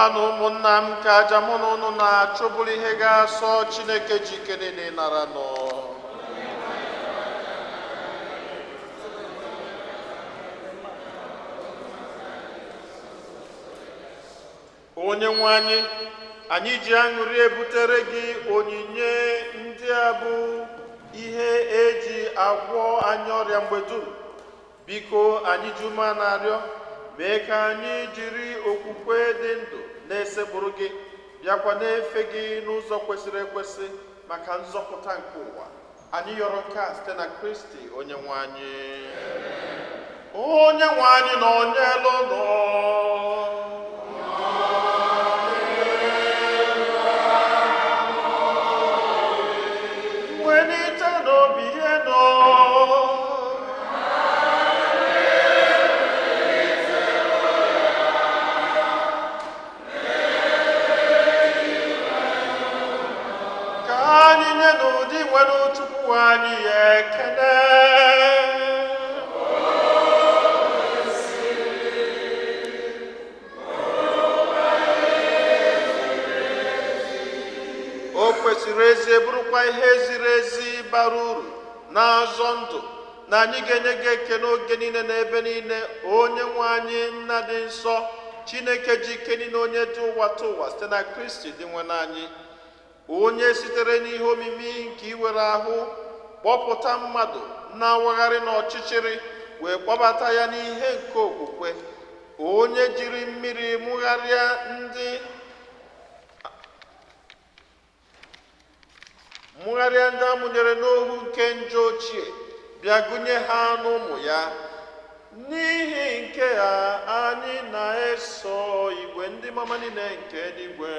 Yọbanụ ụmụnna m ka aja mụ na unu na-achụ bụrụ ihe ga-asọ Chineke ji ike niile nara nọ. Onye nwe anyị, anyị ji aṅụrị ebutere gị onyinye ndị a bụ ihe eji agwọ anyị ọrịa mgbe dum. Biko anyị ji ume na-arịọ mee ka anyị jiri okwukwe dị ndụ na-esekpụrụ gị bịakwa na-efe gị n'ụzọ kwesịrị ekwesị maka nzọpụta nke ụwa. Anyị yọrọ nke a site na Kristi onye nwe anyị. Onye nwe anyị na onye elu nọ. Welite n'obi ihe nọ. Ka anyị nye n'ụdị nwere Chukwu anyị ya ekele. O kwesịrị ezie bụrụkwa ihe ziri ezi bara uru na-azọ ndụ na anyị ga-enye gị ekele oge niile na ebe niile, onye nwe anyị, nna dị nsọ, Chineke ji ike niile, onye dị ụwa tụ ụwa, site na Kristi dị nwe anyị, onye sitere n'ihe omimi nke iwere ahụ kpọpụta mmadụ na-awagharị n'ọchịchịrị wee kpọbata ya n'ihe nke okwukwe, onye jiri mmiri mụgharịa ndị amụnyere n'ohu nke njọ ochie, bịa gụnye ha n'ụmụ ya. N'ihi nke a anyị na-eso igwe ndị mama niile nke eluigwe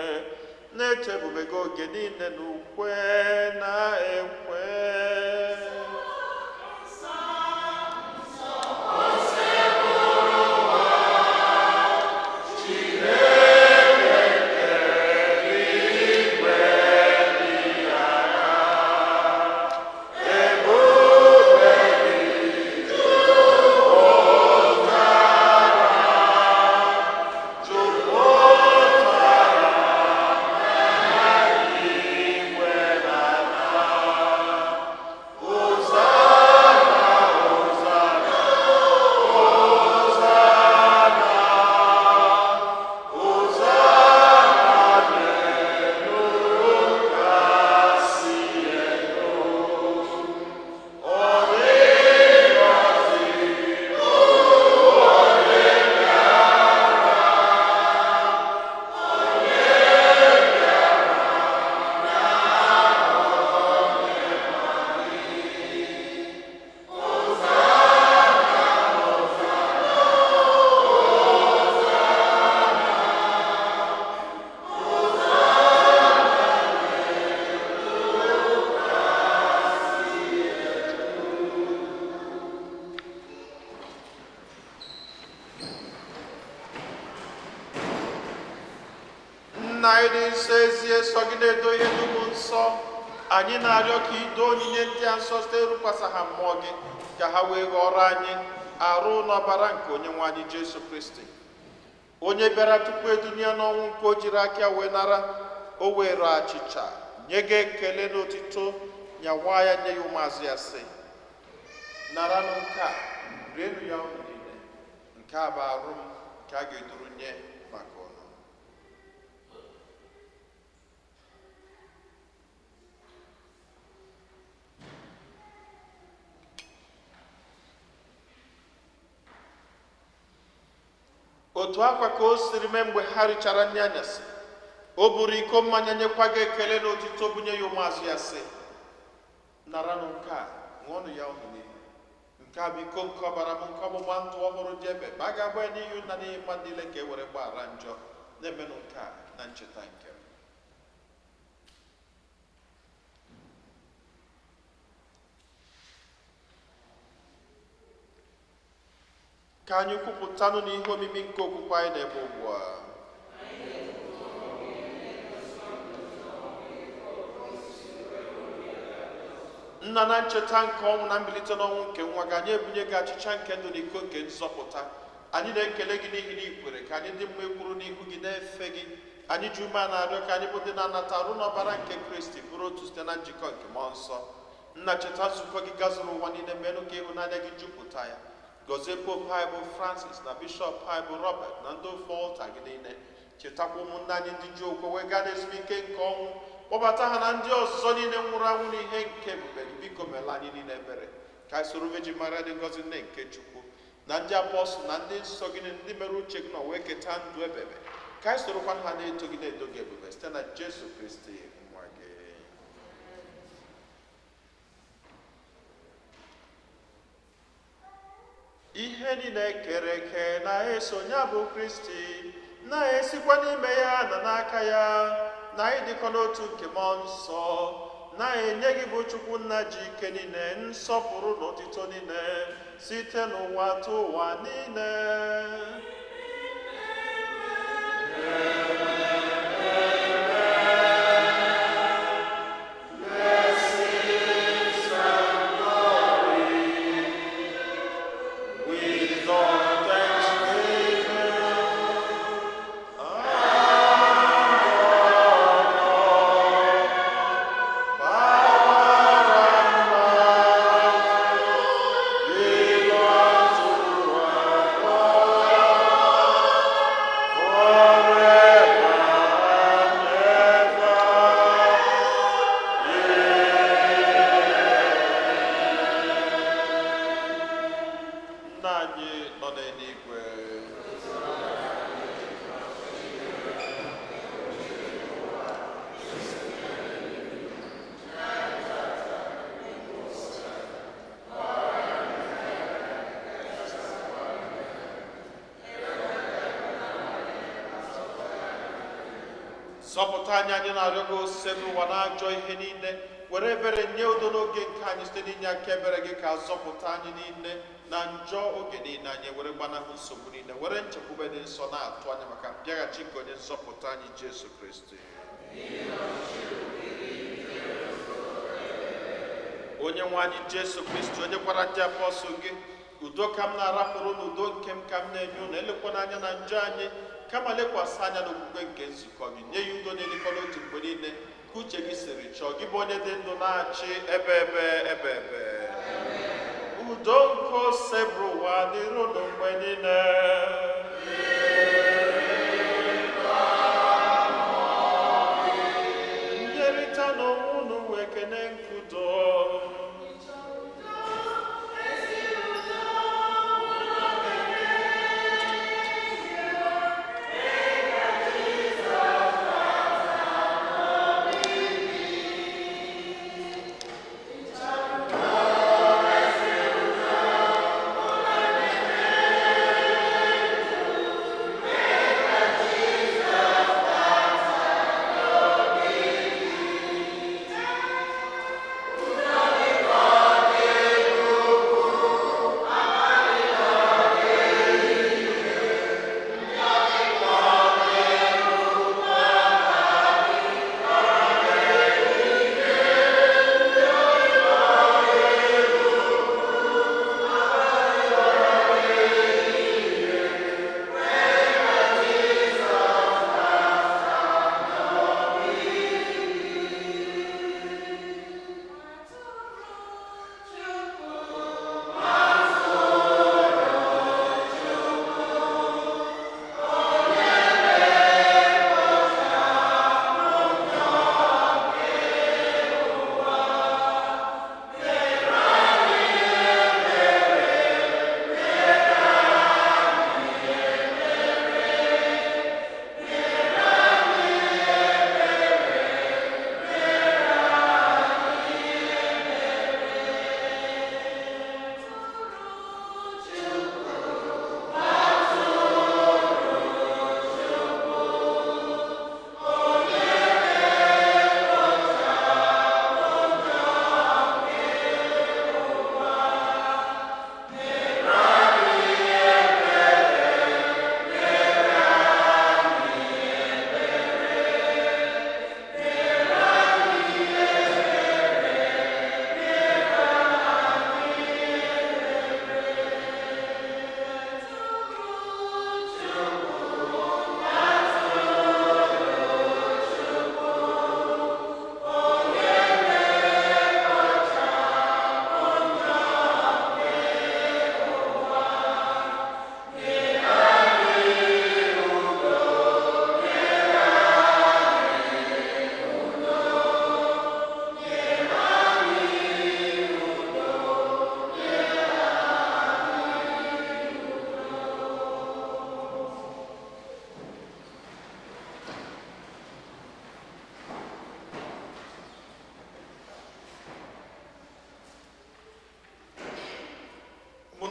na-eche ebube gị oge niile n'ukwe na-ekwe. Nna anyị dị nsọ, ezie sọ gị na-edo ihe dum nsọ. Anyị na-arịọ ka ido onyinye ndị a nsọ site ịrụkwasị ha mmụọ gị, ka ha wee ghọrọ anyị arụ n'ọbara nke onye nwe anyị Jesu Kristi, onye bịara tupu edunye ya n'ọnwụ nke o jiri aka wee nara. O were achịcha nye gị ekele n'otito, nyawa ya nye ya ụmụazụ ya sị, naranụ nke a, rienụ ya unu niile, nke a bụ arụ m nke a ga-eduru nye maka unu. Otu akwa ka o siri mee mgbe ha richara nri anyasị, o buru iko mmanya nyekwa gị ekele na otito, bunye ya ụmụazụ ya sị, naranụ nke a, ṅụọnụ ya unu niile, nke a bụ iko nke ọbara m nke ọgbụgba ndụ ọhụrụ dị ebe ma a ga-agba ya n'ihi na n'ihi mmadụ niile ka e were gbaghara njọ. Na-emenụ nke a na ncheta nke m. Ka anyị kwupụtanụ n'ihe omimi nke okwukwe anyị na-eme ugbu a. Nna, na ncheta nke ọnwụ na mbilite n'ọnwụ nke nwa gị, anyị ebunye gị achịcha nke ndụ na iko nke nzọpụta. Anyị na-ekele gị n'ihi na ị kwere ka anyị dị mma ịkwụrụ n'ihu gị na-efe gị. Anyị ji ume a na-arịọ ka anyị bụ ndị na-anata arụ n'ọbara nke Kristi bụrụ otu site na njikọ nke mmụọ nsọ. Nna, cheta nzukọ gị gazuru ụwa niile, menụ ka ịhụnanya gị jupụta ya. Gọzie Pope anyị bụ Francis na Bishọp anyị bụ Robert na ndị ofe ọlta gị niile. Chetakwa ụmụnne anyị ndị ji okwe wee gaa n'ezumike nke ọnwụ, kpọbata ha na ndị ọzọ niile nwụrụ anwụ n'ihe nke ebube gị. Biko meela anyị niile ebere, ka anyị soro Virgin Maria dị ngọzi, nne nke Chukwu, na ndị apọstụl na ndị nsọ gị, ndị mere uche gị na wee keta ndụ ebebe, ka anyị sorokwa ha na-eto gị, na-edo gị ebube, site na Jesu Kristi nwa gị. Ihe niile kere eke na-eso ya bụ Kristi, na-esikwa n'ime ya na n'aka ya na ịdịkọ n'otu nke mmụọ nsọ, na-enye gị bụ Chukwu Nna ji ike niile nsọpụrụ na otito niile site n'ụwa tụ ụwa niile. With all thanksgiving and honor, power and might belong to our God forever and ever. Nna anyị nọ n'eluigwe, zọpụta anyị, anyị na-arịọ gị, ose n'ụwa na ajọ ihe niile. Were ebere nye udo n'oge nke anyị. Site n'inye aka ebere gị, ka zọpụta anyị niile na njọ oge niile, anyị were gbanahụ nsogbu niile, were nchekwube dị nsọ na-atụ anya maka mbịaghachi nke onye nzọpụta anyị Jesu Kristi. Onye nwe anyị Jesu Kristi, onye gwara ndị apọstụl gị, "Udo ka m na-arapụrụ na udo nke m ka m na-enye unu," elekwana anya na njọ anyị, kama lekwasị anya n'okwukwe nke nzukọ gị, nye ya udo na-edikọ n'otu mgbe niile ka uche gị siri chọọ, gị bụ onye dị ndụ na-achị ebe ebe ebe ebe. Udo nke Osebụrụwa dịrị unu mgbe niile. Nyerịta n'onwe unu wee kene nkudo.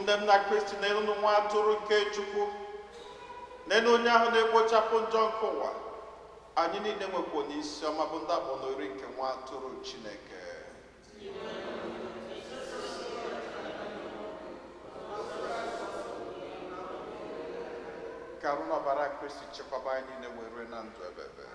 Ụmụnne m na Kristi, n'elu nwa atụrụ nke Chukwu, n'elu onye ahụ na-ekpochapụ njọ nke ụwa. Anyị niile nwekwa n'isi ọma bụ ndị akpọ n'ori nke nwa atụrụ Chineke. Ka arụ na ọbara Kristi chekwaba anyị niile wee rue na ndụ ebebe.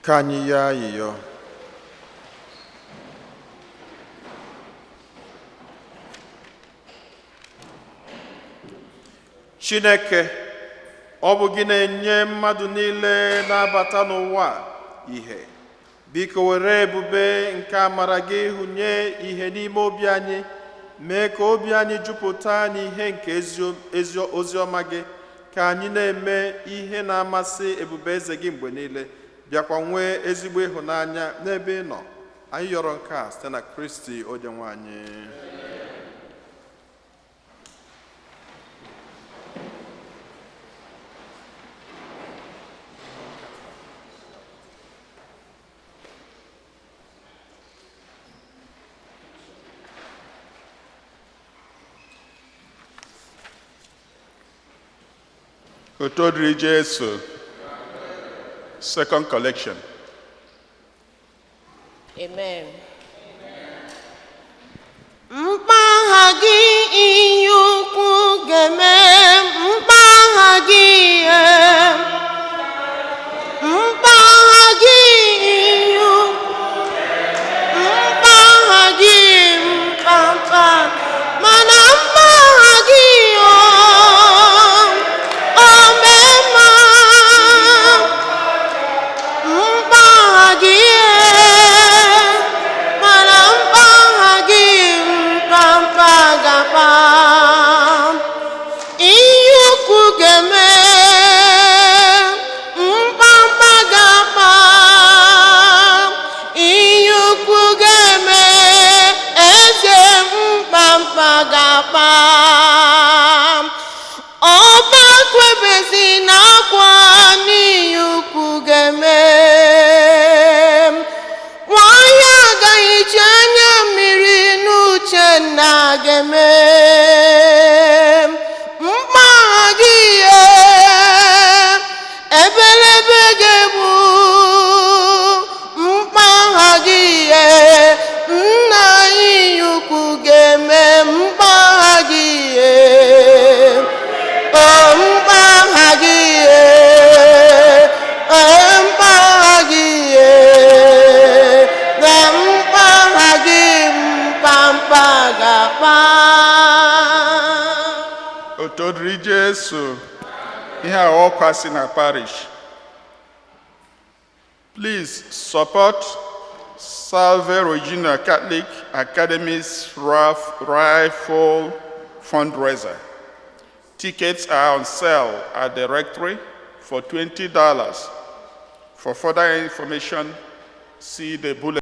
Ka anyị yọọ ayịyọ. Chineke, ọ bụ gị na-enye mmadụ niile na-abata n'ụwa ihe. Biko were ebube nke amara gị hụnye ihe n'ime obi anyị, mee ka obi anyị jupụta n'ihe nke ezi ozi ọma gị, ka anyị na-eme ihe na-amasị ebube eze gị mgbe niile, bịakwa nwee ezigbo ịhụnanya n'ebe ị nọ. Anyị yọrọ nke a site na Kristi onye nwe anyị. Otito dịrị Jesu. Second collection. Amen. Mkpagha gị ihe ukwu ga-eme, mkpagha gị ihe, mkpagha gị ihe ukwu, mkpagha gị mkpamkpa, mana mkpagha gị o omema, mkpagha gị mana mkpagha gị mkpamkpa gakpa, ihe ukwu ga-eme, mkpamkpa gakpa, ihe ukwu ga-eme, eze mkpamkpa gakpa. Ọba kwebezi na akwa n'ihe ukwu ga-eme, nwanyị agaghị ji anya mmiri n'uche nna ga-eme, mkpagha gị ebelebe ga-egbu, mkpagha gị nna anyị ukwu ga-eme, mkpagha gị o mkpagha gị mkpagha gị na mkpagha gị mkpamkpa ga-akpa. Otito dịrị Jesu. Ihe a ọkwa si na parish. Please support Salve Regina Catholic Academy's Rifle fundraiser. Tickets are on sale at the rectory for $20. For further information, see the bulletin.